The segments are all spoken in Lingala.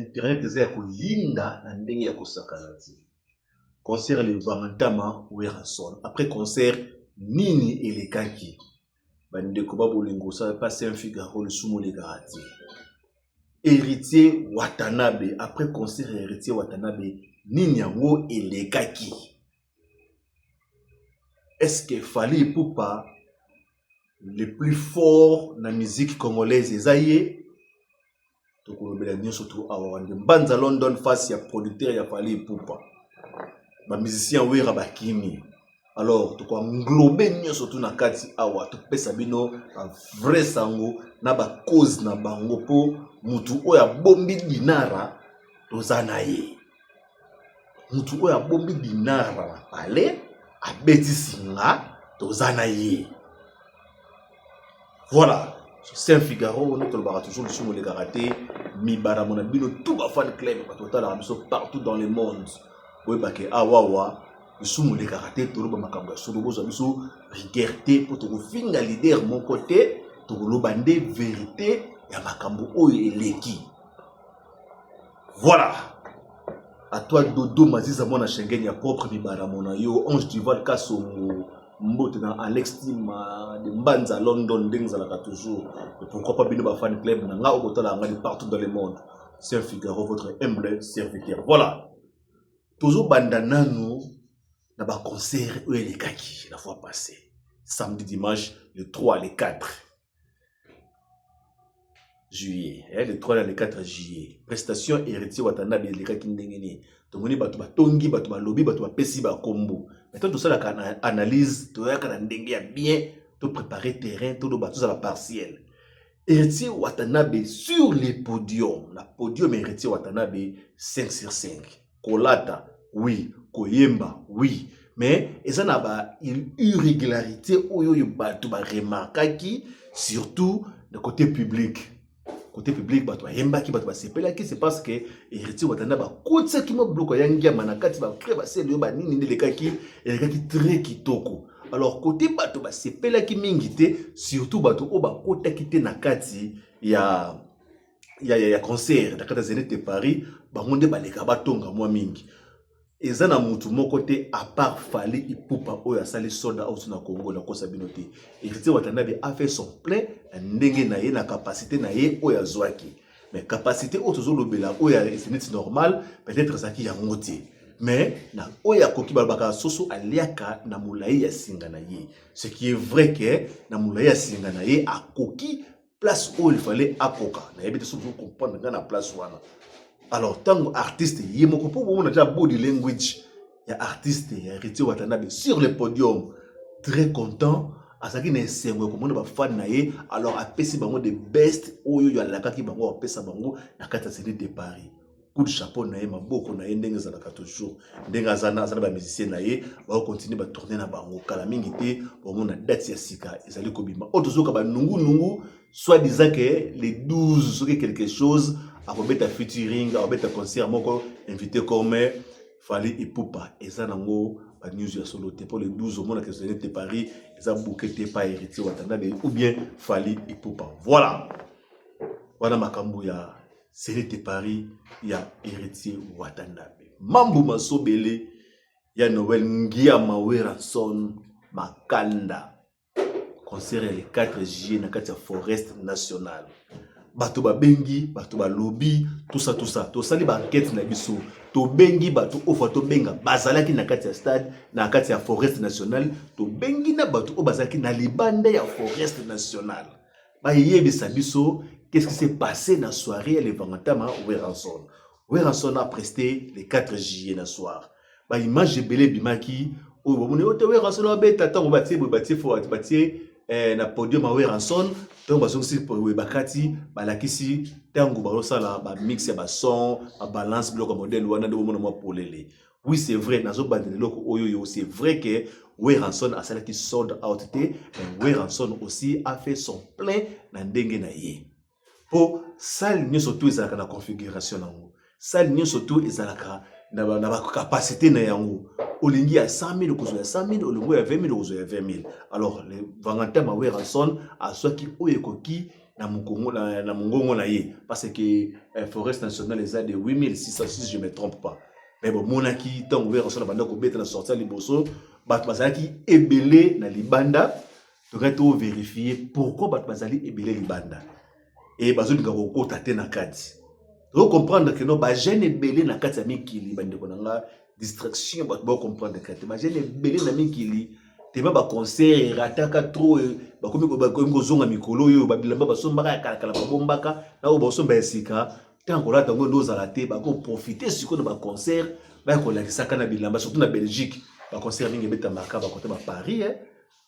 Internet eza ya koyinda na ndenge ya kosakana te. Concert le Vangantama Werrason. Après concert nini elekaki? Bandeko ba bolingo ça pas Saint Figaro lisumu elekaka te. Héritier Watanabe après concert ya Héritier Watanabe nini yango elekaki? Est-ce que Fally Ipupa le plus fort na musique congolaise eza ye? Tokolobela nyonso to awa wande Mbanza London face ya producteur ya Fally Ipupa, ba musicien Wera bakimi. Alors tokoenglobe nyonso tu na kati awa, topesa bino ba vrai sango na ba cause na bango, mpo mutu oyo abombi dinara toza na ye. Mutu oyo abombi dinara na palais abeti singa, toza na ye. Voilà, Saint Figaro nde tolobaka toujours, lisumu elekaka te. Mibaramo na bino tout ba fan club, bato batalaka biso partout dans le monde, boyebake awawa lisumu elekaka te. Toloba makambo ya solo, bozwa biso rigueur te mpo tokofinga leader moko te, tokoloba nde vérité ya makambo oyo eleki. Voilà, à toi Dodo Maziza, mwana Schengen ya propre, mibaramo na yo. Ange Duval Kasongo, mbote na Alex Tima de Mbanza London, ndenge ezalaka toujours. Et pourquoi pas bino ba fan club na nga oyo botalaka nga de partout dans le monde. Saint Figaro, votre humble serviteur. Voilà, tozobanda nanu na baconcert oyo elekaki la fois passée, samedi, dimanche, le 3, le 4 juillet, le 3 na le 4 juillet. Prestation Héritier Watanabe elekaki ndenge nini? Tomoni bato batongi, bato balobi, bato bapesi bakombo. Maintenant tosalaka na analyse, toyaka na ndenge ya bien, topréparer terrain, toloba, tozala partiel. Héritier Watanabe sur les podiums, na podium Héritier Watanabe 5 sur 5. Kolata oui, koyemba oui, mais eza na ba irrégularité oyo bato baremarkaki, surtout na côté public. Côté public, bato bayembaki, bato basepelaki. C'est parce que Héritier Watanabe bakotiaki mwa biloko ya ngiama na kati, bacré basele oyo banini nde elekaki, elekaki très kitoko. Alors côté bato basepelaki mingi te, surtout bato oyo bakotaki te na kati ya concert na kati ya Zénith de Paris, bango nde baleka batonga mwa mingi. Eza na mutu moko te à part Fally Ipupa oyo asali sold out na Congo. Nakosa bino te, Héritier Watanabe a fait son plein na ndenge na ye, na capacité na ye oyo azwaki. Mais capacité oyo tozolobela, oyo ya Zénith normal, peut-être ezalaki yango te, mais na oyo akoki. Balobaka soso aliaka na molai ya singa na ye. Ce qui est vrai que na molai ya singa na ye akoki place oyo il fallait akoka. Nayebi te soki comprendre ngai na place wana. Alors ntango artiste ye moko, mpo bomona tia body language ya artiste ya Héritier Watanabe sur le podium, très content, azalaki na esengo ya komona bafan na ye. Alors apesi bango the best oyo oyo alakaki bango apesa bango na kati ya Zénith de Paris. Coup de chapeau na ye, maboko na ye, ndenge ezalaka toujours, ndenge aza na bamusicien na ye, bakocontinue batourne na bango. Kala mingi te bamona date ya sika ezali kobima oyo tozoyoka banungunungu, soit disant que le 12 soki quelque chose akobeta featuring, akobeta concert moko invité comme Fally Ipupa. Eza nango banews ya solo te, mpo le 12 omonaka Zénith de Paris eza booké te pa Héritier Watanabe ou bien Fally Ipupa. Voilà, wana makambo ya Zénith de Paris ya Héritier Watanabe. Mambu masobele ya Noël Ngiama Werrason Makanda, concert ya le 4 juillet na kati ya Forest Nationale. Bato babengi, bato balobi, tout ça, tout ça. Tosali baenquête na biso, tobengi bato oyo fa tobenga bazalaki na kati ya stade, na kati ya Forest Nationale. Tobengi na bato oyo bazalaki na libanda ya Forest Nationale, bayebisa biso qu'est-ce qui s'est passé na soirée ya Levangantama Werrason. Werrason a presté le 4 juillet na soir. Baimage ebele ebimaki oyo bomoni oyo te. Werrason abeta, ntango batie boye, batie fo batie na podium ya Werrason, ntango bazongisi boye bakati, balakisi ntango bazosala bamix ya bason, babalance biloko ya modèle wana nde bomona mwa polele. Oui, c'est vrai, nazobandela eloko oyo oyo. C'est vrai que Werrason asalaki sold out te, mais Werrason aussi a fait son plein na ndenge na ye, mpo salle nyonso to ezalaka na configuration nango, salle nyonso to ezalaka na bacapacité na yango. Olingi ya 100 000, okozwa ya 100 000, olingi ya 20 000, okozwa ya 20 000. Alors le Vangantama Werrason azwaki oyo ekoki. na mokongo na mongongo na ye, parce que Forest Nationale eza de 8600, si je me trompe pas. Mais bomonaki ntango Werrason banda kobeta na sortie ya liboso, bato bazalaki ebele na libanda. Tokaki tovérifier pourquoi bato bazali ebele libanda e bazolinga kokota te na kati. Tokocomprendre que no bajeune ebele na kati ya mikili, bandeko na nga, distraction, bato bacomprendre kati bajeune ebele na mikili tema baconcert erataka trop, bakomi kozonga mikolo oyo, babilamba basombaka ya kalakala babombaka na oyo basomba ya sika, ntango kolata yango nde ozala te. Bakoprofite sikoyo na baconcert, baya kolakisaka na bilamba, surtout na Belgique. Baconcert mingi ebetamaka bakote baparis, eh.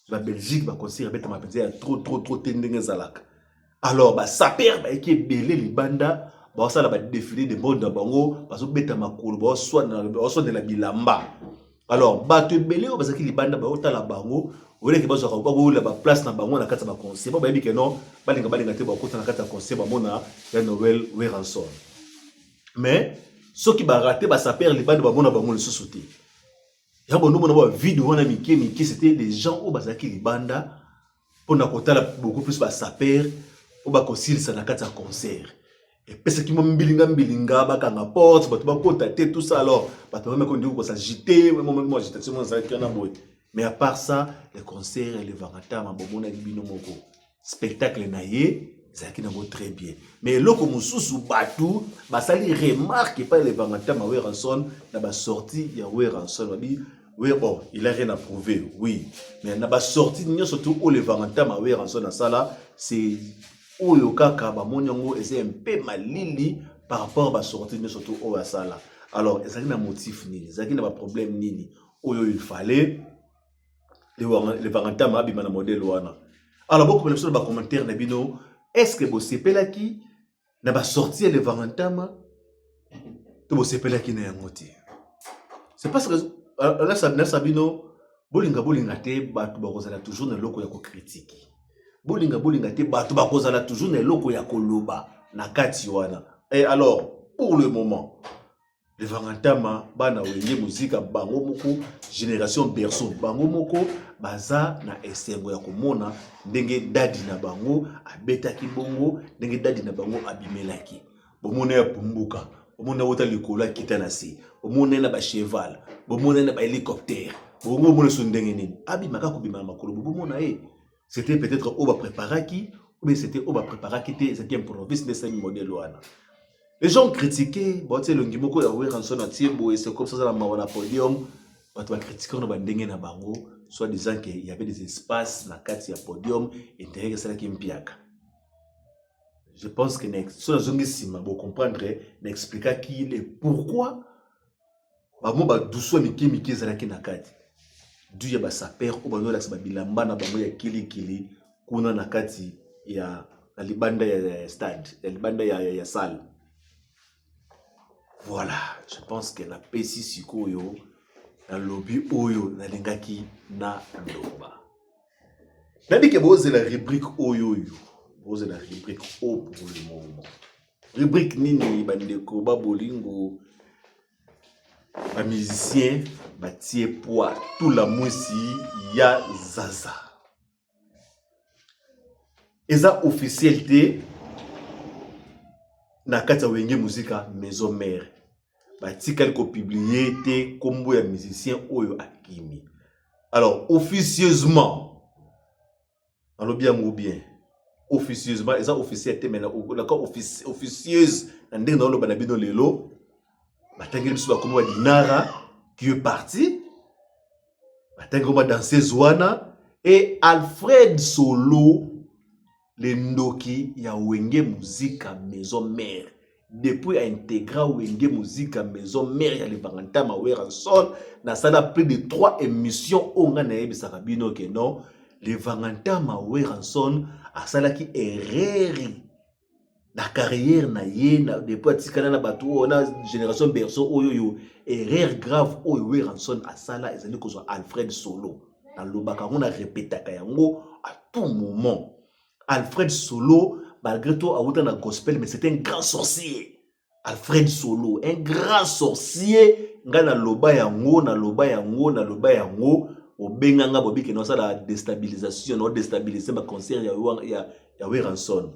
Babelgique baconcert ebetama mpenza ya trop trop trop te ndenge ezalaka. Alors basapeurs bayeki ebele libanda, baosala badéfilé de mode na bango, bazobeta makolo, baoswanela bilamba. Alors bato ebele oyo bazalaki libanda baotala bango, oyeleki bazwaka bakoyola baplace na bango na kati ya baconcert. Bo bayebi que non, balinga balinga te, bakota na kati ya concert, bamona ya Noël Werrason. Mais soki barate basapeurs libanda, bamona bango lisusu te. Yango bandomona bavideo wana mike mike, c'était des gens oyo bazalaki libanda mpona kotala beaucoup plus basapeurs oyo bakosilisa na kati ya concert. Epesaki mwa mbilinga mbilinga, bakanga porte, bato bakota te, tout ça. Alors bato bameki ndiki kos'agiter, mwa agitation moko ezalaki wana boye. Mais à part ça, le concert elevaka ntama, bomonaki bino moko spectacle na ye ezalaki nango très bien. Mais eloko mosusu bato basali remarque epai elevanga ntama Werrason, na basortie ya Werrason, babi oui, bon, il a rien à prouver, oui, mais na basortie nyonso tu oyo levanga ntama Werrason asala, c'est oyo kaka bamoni yango eza mpe malili par rapport basortie nyonso tu oyo asala. Alors ezalaki na motif nini? Ezalaki na baproblème nini oyo il fallait levanga ntama abima na modèle wana? Alors bokomela biso na bacommentaire na bino: est ce que bosepelaki na basortie ya levanga ntama to bosepelaki na yango te? C'est parce que nasa bino, bolinga bolinga te, bato bakozala toujours na eloko ya kocritiquer. Bolinga bolinga te, bato bakozala toujours na eloko ya koloba na kati wana. Et alors pour le moment, levanga ntama, bana Wenge Muzika bango moko, génération berceau bango moko baza na esengo ya komona ndenge dadi na bango abetaki bongo, ndenge dadi na bango abimelaki. Bomona ya pumbuka, bomona wota likolo akita na se, bomona ye na bacheval, bomona ye na bahélicoptère, bongo bomona so ndenge nini abimaka kobima na makolo. Bomona ye, c'était peut-être oyo bapréparaki ou bien c'était oyo bapréparaki te, ezalaki improvise nde esali modèle wana. Les gens critiquaient, baotia elongi moko ya Werrason atie boye, c'est comme ça, aza na mawa na podium. Bato bacritiquer wana bandenge na bango, soit disant que il y avait des espaces na kati ya podium intérieur esalaki mpiaka. Je pense que so nazongi nsima, bocomprendre na expliquaki le pourquoi bamo badusu ya mike mike ezalaki na kati du ya basapeurs oyo bazolakisa babilamba na bango ya kilikili kuna na kati ya na libanda ya stade, ya libanda ya salle. Voilà, je pense que napesi sikoyo, nalobi oyo nalingaki naloba. Nayebi que bozela rubrique oyo, bozela rubrique oyo pour le moment. Rubrique nini, bandeko babolingo? Bamusicien batie poids tula mwisi ya Zaza. Eza officiel te na kati ya Wenge Muzika Maison Mère, batikali kopublier te nkombo ya musicien oyo akimi. Alors officieusement, nalobi yango bien, officieusement, eza officiel te, mais naka officieuse na ndenge naoloba na bino lelo, batangeli biso bakombo ba Dinara qui est parti, batangi kombo danseuse wana et Alfred Solo, le ndoki ya Wenge Muzika Maison Mère. Depuis aintégra Wenge Muzika Maison Mère ya Levangantama Werrason, nasala plus de trois émissions oyo ngai nayebisaka bino que non, Levangantama Werrason asalaki erreur na carrière na ye na depuis atikala na bato oyo na génération berceau oyo. Erreur grave oyo Werrason asala ezali kozwa Alfred Solo. Nalobaka yango, na répétaka yango à tout moment. Alfred Solo, malgré tout awuta na gospel, mais c'est un grand sorcier. Alfred Solo, un grand sorcier. Ngai naloba yango, naloba yango, naloba yango. Obenganga bobike, naosala déstabilisation, naodéstabiliser baconcert ya Werrason.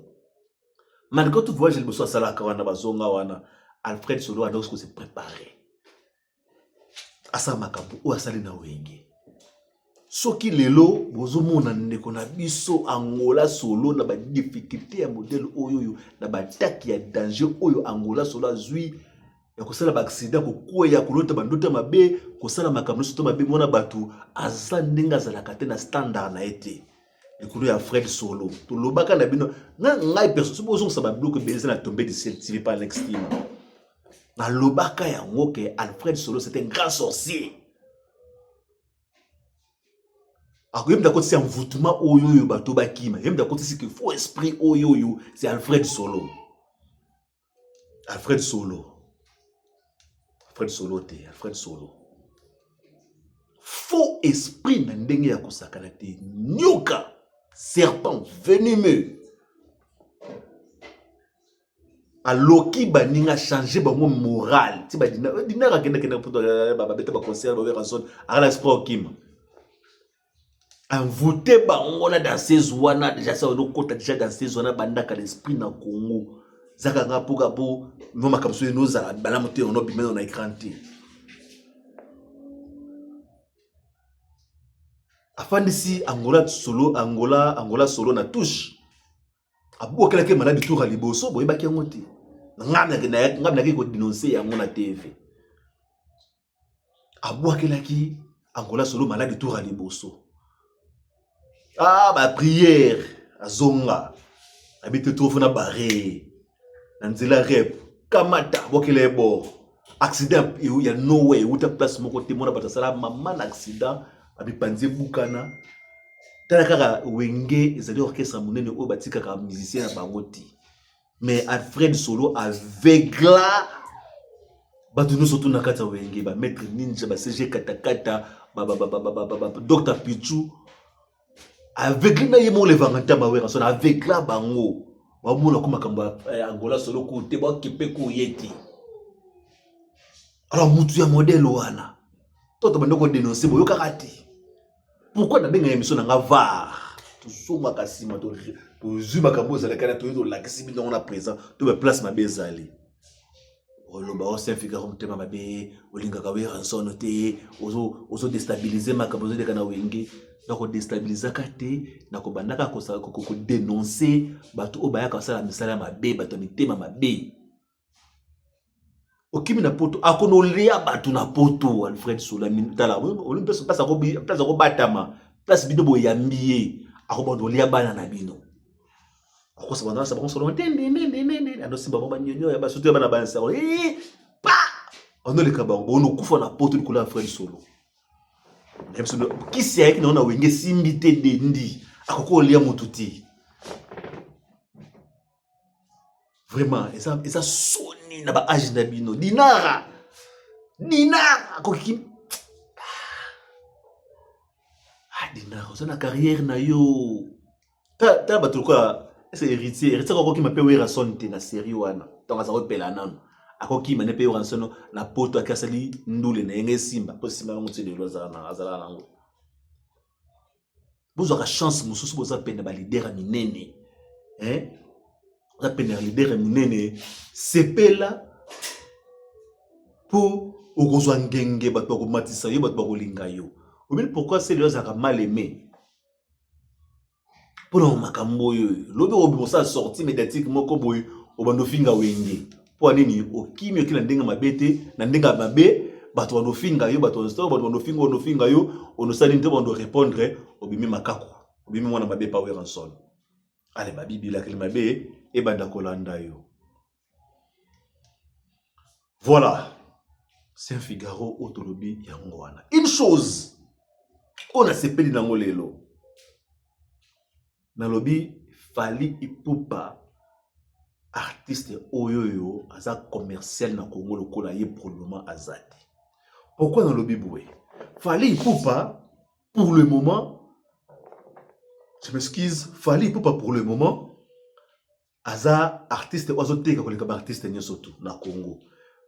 Malgré tout voyage liboso asalaka wana bazonga wana, Alfred Solo andaki ko se préparer. Asala makambo oyo asali na Wenge. Soki lelo bozomona ndeko na biso Angola Solo na ba difficulté ya modèle oyo oyo na ba attaque ya danger oyo Angola Solo azwi ya kosala ba accident, kokweya, kolota bandoto ya mabe, kosala makambo nyonso to mabe, mwana bato aza ndenge azalaka te na standard na ye te. Likolo ya Fred Solo tolobaka na bino nga ngai perso soki bozongisa babiloko ebele eza na tombe du ciel TV par Alex Tima, nalobaka yango ke Alfred Solo c'est un grand sorcier. Akoyebi ndakotisi ya mvutuma oyo oyo bato bakima, yebi ndakotisi ke faux esprit oyo oyo c'est Alfred Solo. Alfred Solo, Alfred Solo te, Alfred Solo faux esprit na ndenge ya kosakana te, nyoka serpent venimeux aloki baninga change bango moral ti badina dinara akenda kenda poto babeta baconcert babera zone akala esprit okima envoûte bango na danseuse wana deja sa okota deja danseuse wana bandaka l'esprit na Congo zaka nga mpoka po no makambo soki nozala balamu te ono bima na écran te. Afandisi Angola solo, Angola, Angola solo na touche abwakelaki maladi tour ya liboso boyebaki yango te. Ngai naki kodenonse yango na TV. Abwakelaki Angola solo maladi tour ya liboso. Ah, ba prière azonga abite trop na barre na nzela rep kamata abwakela ye bord accident ya no way euta place moko te mona bato asala mama na accident babipanzi ebukana. Tala kaka Wenge ezali orchestre monene oyo batikaka musicien na bango te, mais Alfred Solo aveugla bato nyonso tu na kati ya Wenge, ba maître ninja, ba CG katakata, ba Dr Pichu aveugle na ye moko levanga ntamba Werrason aveugla bango bamona ko makambo ya Angola Solo ku te bakepe ku ye te. Alors mutu ya modèle wana to to bando ko dénoncer boyokaka te. Pourquoi nabenga émission na nga VAR? Tozongaka nsima tozwi makambo ezalaka na toye tolakisi bino yango na présent to ba place mabe ezali. Oloba o Saint Figaro motema mabe, olingaka Werrason te, ozo déstabiliser makambo ozoleka na Wenge. Nako déstabilisaka te, nako bandaka ko dénoncer bato oyo bayaka kosala misala ya mabe, bato ya mitema mabe. Okimi na poto, akonolia bato na poto. Alfred Sola, tala, olingi place place akobatama, place bino boyambi ye, akobanda olia bana na bino. Akosa banda sa bango solo, ndende, ndende, ndende, anosimba bango banyonyo ya basutu ya bana bansa, eh, pa! Anoleka bango, bono kufa na poto likolo ya Alfred Solo. Na biso kisi ayaki na Wenge simbi te dendi, akoki olia motu te. Vraiment, eza soni na ba âge na bino. Dinara, Dinara akoki. Ah, Dinara, oza na carrière na yo. Ta bato lokola ese héritier, héritier akokima pe Werrason te na série wana. Donc aza kopela nano. Akokima ne pe Werrason na poto akasali ndule na yenge simba, po simba yango ti lelo azala nango. Bozwaka chance mosusu boza pene ba leader ya minene. Hein? Boza pene ya leader ya minene, sepela po okozwa ngenge bato bakomatisa yo, bato bakolinga yo. Omoni pourquoi Celeo azalaka mal aimé? Mpona makambo oyo lobi obima osala sortie médiatique moko boye obanda ofinga Wenge. Mpo nini okimi oki na ndenge mabe te, na ndenge ya mabe bato bando ofinga yo, bato bato bando ofinga, bando ofinga yo, onosali nini te, bando répondre, obimi makaku, obimi mwana mabe pa Werrason. Ale babibi lakeli mabe ebanda kolanda yo. Voilà, Saint Figaro oyo tolobi yango wana. Une chose oyo nasepeli nango lelo, nalobi Fally Ipupa artiste oyo oyo aza commercial na Congo lokola ye pour le moment aza te. Pourquoi nalobi boye? Fally Ipupa pour le moment, je m'excuse, Fally Ipupa pour le moment aza artiste oyo azoteka koleka ba artiste nyonso tu na Congo.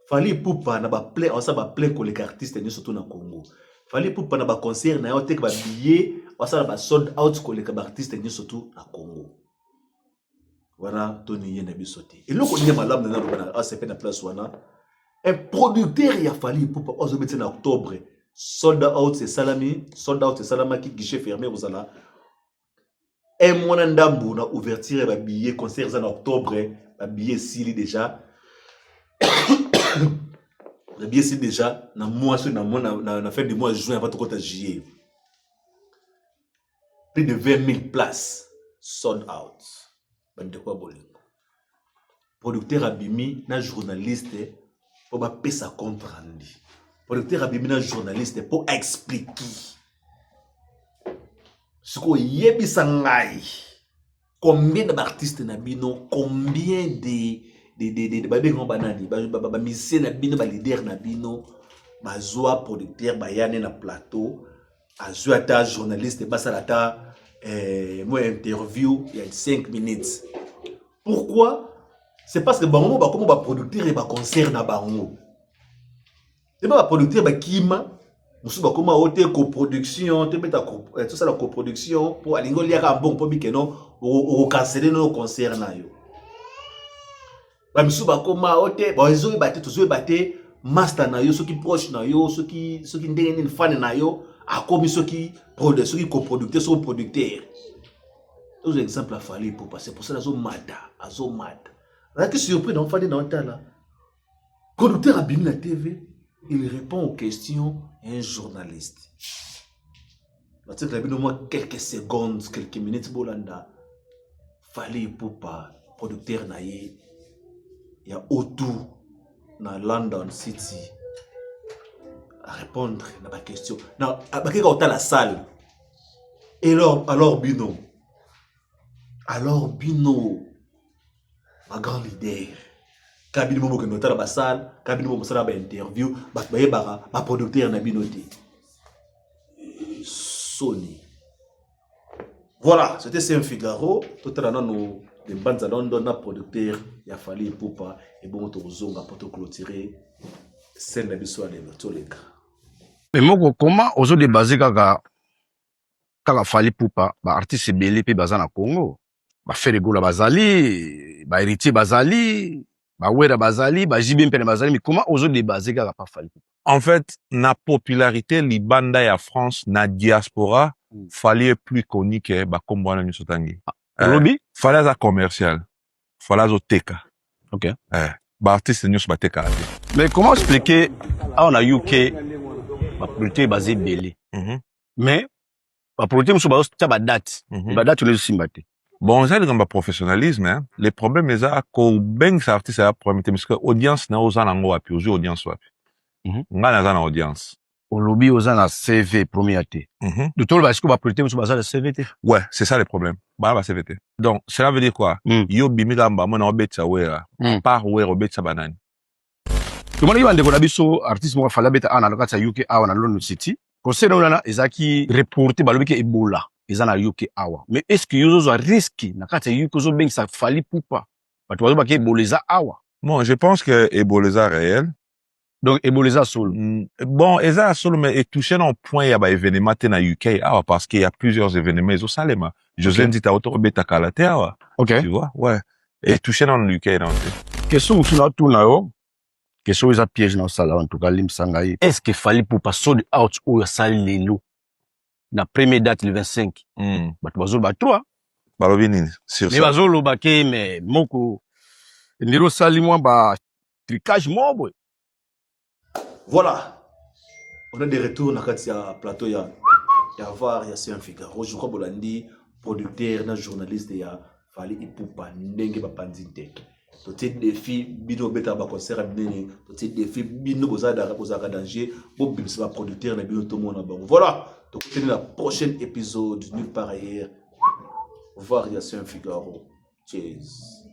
Fally Ipupa na ba plein, aza ba plein koleka artiste nyonso tu na Congo. Fally Ipupa na ba concert na ye oteka ba billet, asala ba sold out koleka ba artiste nyonso tu na Congo. Wana toniye na biso te. Eloko nini malamu na naloba na ACP na place wana? Un producteur ya Fally Ipupa oyo azobetisa na octobre, sold out esalami, sold out esalamaki, guichet fermé kozala un mois na ndambu na ouverture ya ba billets, concert eza na octobre, ba billets esili déjà. Ba billets esili déjà na mois so na mois na fin du mois juin avant tokota juillet. Plus de 20 000 places sold out. Bandeko ya bolingo. Producteur abimi na journaliste po bapesa compte rendu. Producteur abimi na journaliste po expliquer. Sikoyo yebisa ngai combien de artistes na bino, combien de babengi banani, ba musiciens na bino, ba leader na bino bazwa producteur bayane na plateau, azwi ata journaliste basala ata mwa interview ya 5 minutes. Pourquoi? C'est parce que bango bakoma ba producteur ya ba concert na bango. Te ba producteur bakima mosusu bakoma o te coproduction, tobeta tosala coproduction mpo alingi oliaka mbongo mpo bikeno okokansele no concert na yo. Bamisusu bakoma o te bazoyeba te, tozoyeba te master na yo soki proche na yo soki ndenge nini fan na yo akomi soki soki coproducteur, soki producteur. Tozo exemple ya Fally Ipupa, c'est pour ça azomata azomata. Nazalaki surpris na ofandi na otala producteur abimi na TV, il répond aux questions un journaliste. Batikala bino mwa quelques secondes, quelques minutes, bolanda Fally Ipupa, producteur na ye ya O2 na London City, à répondre na ba question na bakeka otala salle. Et alors bino ba grand leader ka bino mo bokende otala basale, ka bino mo bosala ba interview, bato bayebaka ba producteur na bino te. Soni. Voilà, c'était Saint Figaro. Totala nano de Mbanza London na producteur ya Fally Ipupa, ebongo tokozonga po toclôturer scène na biso ya lelo. Toleka. Mais moko, comment ozodébase kaka Fally Ipupa? Baartiste ebele mpe baza na Congo, baFerre Gola bazali, baHéritier bazali, baWera bazali, baJB mpene bazali, mais comment ozodébase kaka pa Fally Ipupa? En fait, na popularité libanda ya France, na diaspora, Fally est plus connu que bakombo wana nyonso tangi. Olobi? Fally aza commercial. Fally azoteka. Baartiste nyonso batekaka te. Mais comment expliquer awa na UK baproducteur baza ebele, mais baproducteur mosusu bazotia badate, badate oyo ezosimba te? Bon, eza likambo ya professionnalisme, hein. Le problème eza kobengisa artiste ya problème te, parce que audience na oza nango wapi? Ozwi audience wapi? Ngai naza na audience. Olobi oza na CV premier te. De toloba sikoyo baproducteur mosusu baza na CV te? Ouais, c'est ça le problème, bana ba CV te. Donc cela veut dire quoi? Yo bimi kaka mbamo na obetisa Wera. Part Wera, obetisa banani? Tomonaki bandeko na biso, artiste moko afali abeta awa na kati ya UK, awa na London City, concert wana ezalaki reporté, balobi ke Ebola eza na UK awa. Mais est ce que yo ozozwa risque na kati ya UK, ozobengisa Fally Ipupa, bato bazobaki Ebola eza awa? Bon, je pense que Ebola eza réel. Donc Ebola eza solo? Bon, eza ya solo, mais etouche na point ya baévénement te na UK awa, parce qu'il y a plusieurs événements ezosalema. José Ndita auto kobeta kala te awa. Tu vois, ouais, etouche na UK nano te. Question mosusu natuna yo, question oyo eza piège na osala, en tout cas limbisa ngai. Est ce que Fally Ipupa sold out oyo asali lelo na première date le 25, bato bazoloba 3? Balobi nini sur Mais ça? Bazoloba ke mais moko ndenge osali mwa ba trucage moko boye. Voilà, on est de retour na kati ya plateau ya VAR ya Saint Figaro. Je crois bolandi producteur na journaliste ya Fally Ipupa ndenge bapanzi nteke. Totie défi bino obetaka baconcert ya minene, totie défi bino bozalaka danger, bobimisa baproducteur na bino tomona bango. Voilà, tokutani na prochaine épisode, nulle part ailleurs. VAR ya Saint Figaro. Cheers.